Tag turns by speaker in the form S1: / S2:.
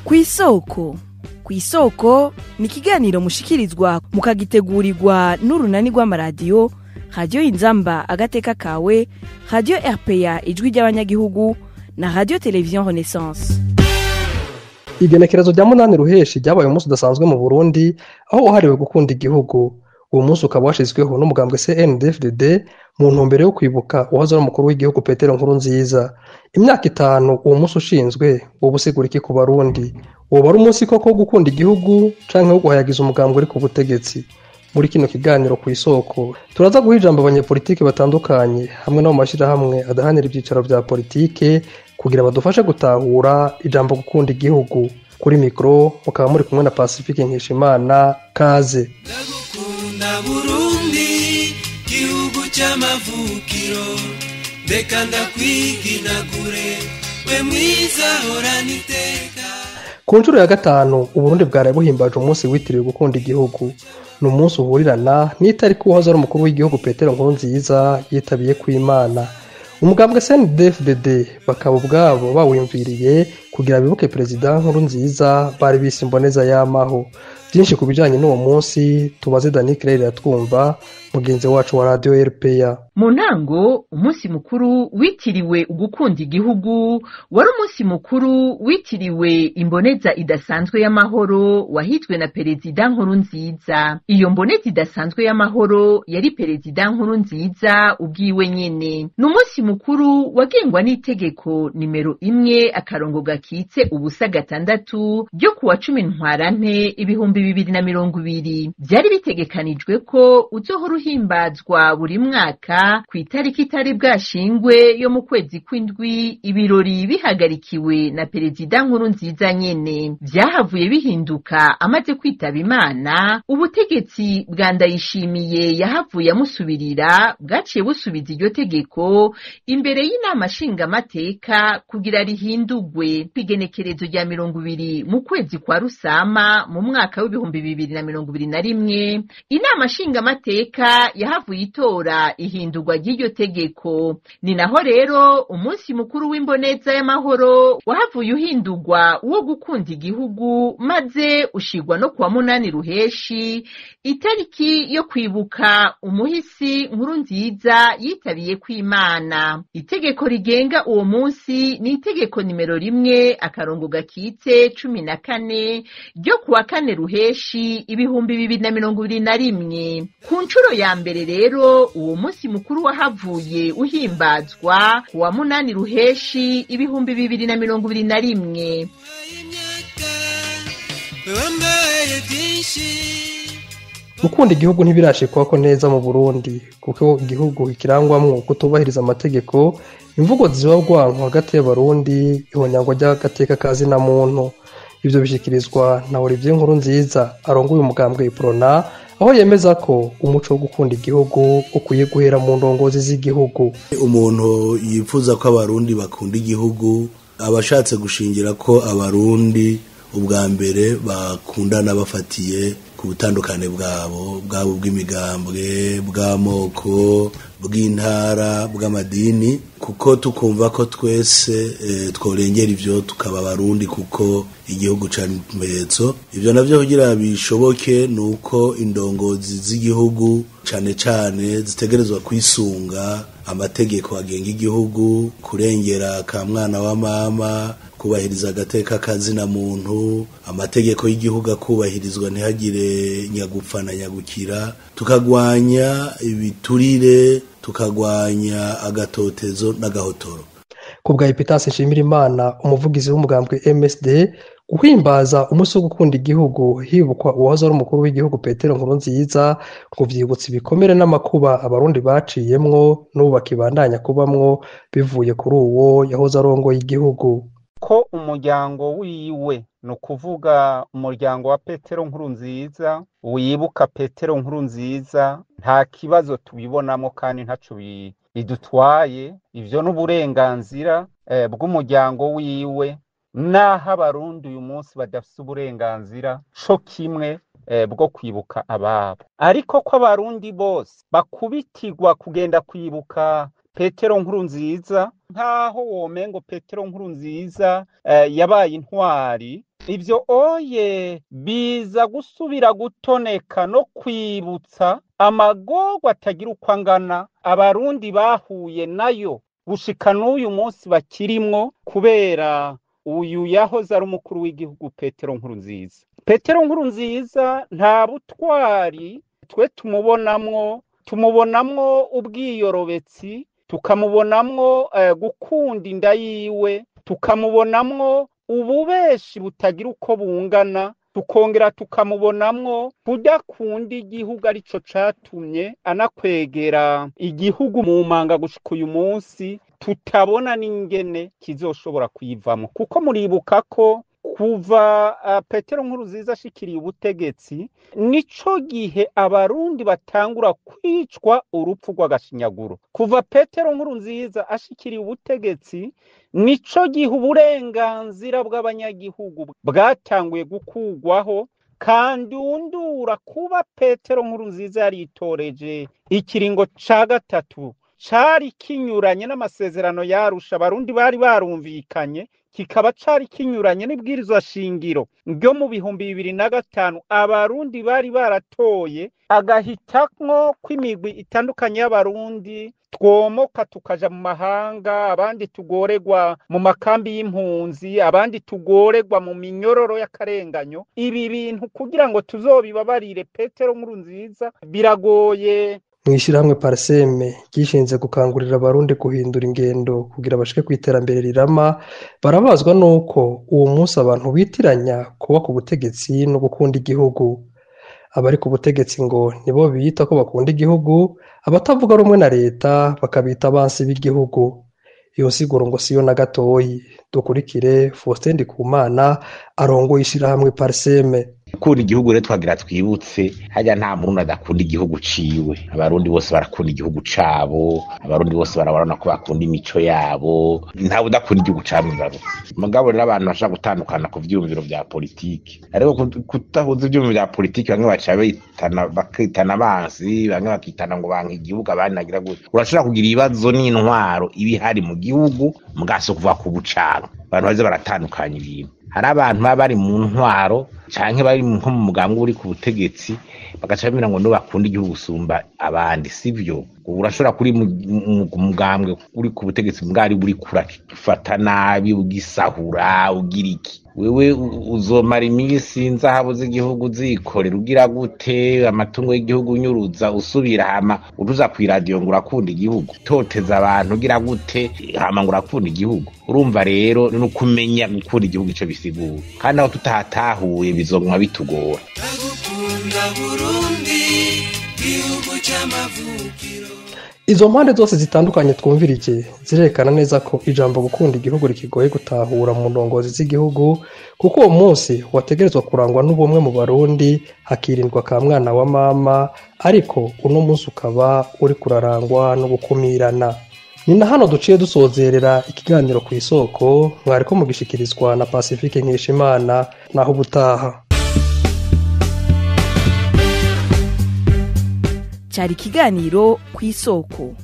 S1: Kw'isoko. Kw'isoko ni ikiganiro mushikirizwa mukagitegurirwa n'urunani rw'amaradiyo Radiyo Inzamba Agateka Kawe, Radiyo RPA Ijwi ry'Abanyagihugu na Radiyo Televiziyo Renaissance.
S2: Igenekerezo rya 8 Ruheshi ryabaye umunsi udasanzwe mu Burundi, aho wahariwe gukunda igihugu. Uwo munsi ukaba washizweho n'umugambwe CNDD-FDD mu ntumbero yo kwibuka uwahoze ari umukuru w'igihugu Petero Nkurunziza. Imyaka 5 uwo munsi ushinzwe, woba usigura iki ku Barundi? Woba ari umunsi koko wo gukunda igihugu canke wo guhayagiza umugambwe uri ku butegetsi? Muri kino kiganiro Kw'isoko turaza guha ijambo abanyepolitike batandukanye hamwe no mu mashirahamwe adahanira ivyicaro vya politike kugira badufashe gutahura ijambo gukunda igihugu. Kuri mikro mukaba muri kumwe na Pacifique Nkeshimana. Kaze.
S3: Ndagukunda Burundi, gihugu c'amavukiro, ndeka ndakwiginagure, we mwiza horana iteka.
S2: Ku nshuro ya 5 Uburundi bwaraye buhimbaje umunsi witiriwe gukunda igihugu. Ni umunsi uhurirana n'itariki uwahoze ari umukuru w'igihugu Petero Nkurunziza yitabiye kw'Imana. Umugambwe CNDD-FDD bakaba ubwabo bawiyumviriye kugira bibuke Perezida Nkurunziza bari bise imboneza y'amaho. Byinshi ku bijanye n'uwo munsi tubaze Dani Claire Iratwumva, mugenzi wacu wa Radio RPA.
S4: Mu ntango umunsi mukuru witiriwe ugukunda igihugu wari umunsi mukuru witiriwe imboneza idasanzwe y'amahoro wahitwe na Perezida Nkurunziza. Iyo mboneza idasanzwe y'amahoro yari Perezida Nkurunziza ubwiwe nyene. Ni umunsi mukuru wagengwa n'itegeko nimero 1 akarongo gakitse ubusa 6 ryo kuwa 10 Ntwarante 2020. Vyari bitegekanijwe ko uzohora uhimbazwa buri mwaka kw'itariki itari bwashingwe yo mu kwezi kw'indwi, ibirori bihagarikiwe na Perezida Nkurunziza nyene. Vyahavuye bihinduka amaze kwitaba Imana, ubutegetsi bwa Ndayishimiye yahavuye amusubirira bwaciye busubiza iryo tegeko imbere y'inama nshingamateka kugira rihindurwe. Kw'igenekerezo rya 20 mu kwezi kwa Rusama mu mwaka w'2021, inama nshingamateka yahavuye itora ihindurwa ry'iryo tegeko. Ni naho rero umunsi mukuru w'imboneza y'amahoro wahavuye uhindurwa uwo gukunda igihugu, maze ushirwa no kuwa 8 Ruheshi, itariki yo kwibuka umuhisi Nkurunziza yitabiye kw'Imana. Itegeko rigenga uwo munsi ni itegeko nimero 1 akarongo gakitse 14 ryo kuwa 4 Ruheshi 2021. Ku nshuro ya mbere rero uwo munsi mukuru wahavuye uhimbazwa kuwa 8 Ruheshi 2021.
S2: Gukunda igihugu ntibirashikwako neza mu Burundi, kuko igihugu kirangwamwo kutubahiriza amategeko, imvugo ziba rwanko hagati y'Abarundi, ihonyangwa ry'agateka ka zina muntu. Ivyo bishikirizwa na Olivier Nkurunziza arongoye umugambwe Iprona, aho yemeza ko umuco wo gukunda igihugu ukwiye guhera mu ndongozi z'igihugu.
S5: Umuntu yifuza ko Abarundi bakunda igihugu abashatse gushingira ko Abarundi ubwa mbere bakundana bafatiye ku butandukane bwabo, bwabo bw'imigambwe, bw'amoko, bw'intara, bw'amadini, kuko tukumva ko twese tworengera ivyo tukaba Abarundi, kuko igihugu cari impetso. Ivyo navyo kugira bishoboke nuko indongozi z'igihugu cane cane zitegerezwa kwisunga amategeko agenga igihugu, kurengera ka mwana wa mama, kubahiriza agateka kazina muntu, amategeko y'igihugu akubahirizwa ntihagire nyagupfa na nyagukira, tukagwanya ibiturire, tukagwanya agatotezo n'agahotoro.
S2: Kubwa Epitase Nshimirimana, umuvugizi w'umugambwe MSD, guhimbaza umunsi wo gukunda igihugu hibukwa uwahoze ari umukuru w'igihugu Petero Nkurunziza ngo vyibutsa ibikomere n'amakuba Abarundi baciyemwo n'ubu bakibandanya kubamwo bivuye kuri uwo yahoze arongoye igihugu.
S6: Ko umuryango wiwe, ni ukuvuga umuryango wa Petero Nkurunziza, wibuka Petero Nkurunziza, nta kibazo tubibonamo kandi ntaco bidutwaye. Ivyo n'uburenganzira bw'umuryango wiwe, naho Abarundi uyu munsi badafise uburenganzira co kimwe bwo kwibuka ababo. Ariko ko Abarundi bose bakubitirwa kugenda kwibuka Petero Nkurunziza, nkaho womengo Petero Nkurunziza yabaye intwari. Ivyo oye biza gusubira gutoneka no kwibutsa amagorwa atagira uko angana Abarundi bahuye nayo gushika n'uyu munsi bakirimwo kubera uyu yahoze ari umukuru w'igihugu Petero Nkurunziza. Petero Nkurunziza nta butwari twe tumubonamwo ubwiyorobetsi, tukamubonamwo gukunda inda yiwe, tukamubonamwo ububeshi butagira uko bungana, tukongera tukamubonamwo kudakunda igihugu, arico catumye anakwegera igihugu mu manga gushika uyu munsi tutabona n'ingene kizoshobora kuyivamo. Kuko muribuka ko kuva Petero Nkurunziza ashikiriye ubutegetsi, nico gihe Abarundi batangura kwicwa urupfu rw'agashinyaguro. Kuva Petero Nkurunziza ashikiriye ubutegetsi, nico gihe uburenganzira bw'abanyagihugu bwatanguye gukugwaho, kandi undura kuba Petero Nkurunziza yaritoreje ikiringo ca gatatu cari kinyuranye n'amasezerano yarusha Abarundi bari barumvikanye, kikaba cari kinyuranye n'ibwirizwa shingiro ryo mu 2005 Abarundi bari baratoye, agahitamwo kw'imigwi itandukanye y'Abarundi twomoka tukaja mu mahanga, abandi tugoregwa mu makambi y'impunzi, abandi tugoregwa mu minyororo y'akarenganyo. Ibi bintu kugira ngo tuzobibabarire Petero Nkurunziza biragoye.
S2: Mw'ishirahamwe Parseme ryishinze gukangurira Abarundi guhindura ingendo kugira bashike kw'iterambere rirama, barabazwa nuko uwo munsi abantu bitiranya kuba ku butegetsi no gukunda igihugu. Abari ku butegetsi ngo nibo biyita ko bakunda igihugu, abatavuga rumwe na leta bakabita abansi b'igihugu. Iyo nsiguro ngo siyo na gatoyi. Dukurikire Faustin Ndikumana arongoye ishirahamwe Parseme.
S7: Gukunda igihugu rero twagira twibutse, harya nta murundi adakunda igihugu ciwe. Abarundi bose barakunda igihugu cabo, Abarundi bose barabona ko bakunda imico yabo, ntawe udakunda igihugu cabo. Mugabo rero abantu bashaka gutandukana ku vyiyumviro vya politiki, ariko kutahuza ivyiyumviro vya politiki, bamwe baca bakitana abansi, bamwe bakitana ngo banka igihugu, abandi nagira gutya. Urashobora kugira ibibazo n'intwaro iba ihari mu gihugu, mugaso kuva ku bucanga. Abantu baze baratandukanya ibintu. Hari abantu baba bari mu ntwaro canke bari nko mu mugambwe uri ku butegetsi, bagaca bamenya ngo nibo bakunda igihugu gusumba abandi. Sivyo, urashobora kuri mu mugambwe uri ku butegetsi bwari buri kurafata nabi, ugisahura, ugira iki, wewe uzomara iminsi inzahabu z'igihugu zikorera, ugira gute amatungo y'igihugu unyuruza, usubira hama uruza kw'iradiyo ngo urakunda igihugu, toteza abantu ugira gute hama ngo urakunda igihugu. Urumva rero ni ukumenya gukunda igihugu ico bisigura, kandi aho tutahatahuye bizoguma bitugora.
S3: Ndagukunda Burundi, gihugu c'amavukiro.
S2: Izo mpande zose zitandukanye twumvirije zirerekana neza ko ijambo gukunda igihugu rikigoye gutahura mu ndongozi z'igihugu, kuko uwo munsi wategerezwa kurangwa n'ubumwe mu Barundi, hakirindwa ka mwana wa mama, ariko uno munsi ukaba uri kurarangwa no gukumirana. Ni na hano duciye dusozerera ikiganiro ku isoko, mwariko mugishikirizwa na Pacifique Nkeshimana. Naho ubutaha.
S1: Cari ikiganiro ku isoko.